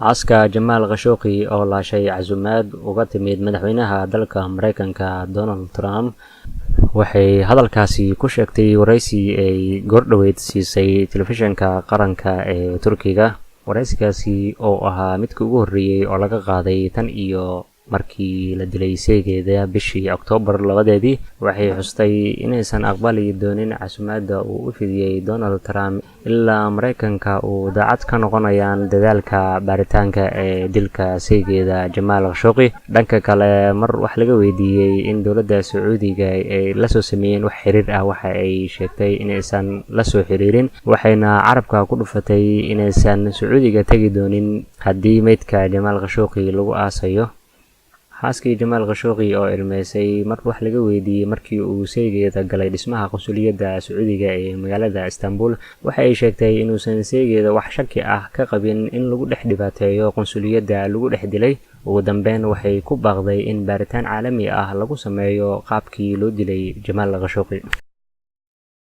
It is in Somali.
Xaaska Jamaal Khashoggi oo laashay casuumaad uga timid madaxweynaha dalka Mareykanka Donald Trump waxay hadalkaasi ku sheegtay wareysi ay goordhoweyd siisay telefishinka qaranka ee Turkiga. Wareysigaasi oo ahaa midkii ugu horreeyey oo laga qaaday tan iyo markii la dilay seegeeda bishii Oktoobar 2deedii, waxay xustay inaysan aqbali doonin casuumaadda uu u fidiyey Donald Trump ilaa Mareykanka uu daacad ka noqonayaan dadaalka baaritaanka ee dilka seegeeda Jamaal Khashoggi. Dhanka kale, mar wax laga weydiiyey in dowladda Sacuudiga ay lasoo sameeyeen wax xiriir ah, waxa ay sheegtay inaysan la soo xiriirin, waxayna carabka ku dhufatay inaysan Sacuudiga tegi doonin haddii meydka Jamaal Khashoggi lagu aasayo. Xaaskii Jamaal Khashoggi oo ilmeysay mar wax laga weydiiyey markii uu seegeeda galay dhismaha qunsuliyadda Sacuudiga ee magaalada Istanbul, waxa ay sheegtay inuusan seegeeda wax shaki ah ka qabin in lagu dhex dhibaateeyo qunsuliyadda lagu dhex dilay. Ugu dambeyn, waxay ku baaqday in baaritaan caalami ah lagu sameeyo qaabkii loo dilay Jamaal Khashoggi.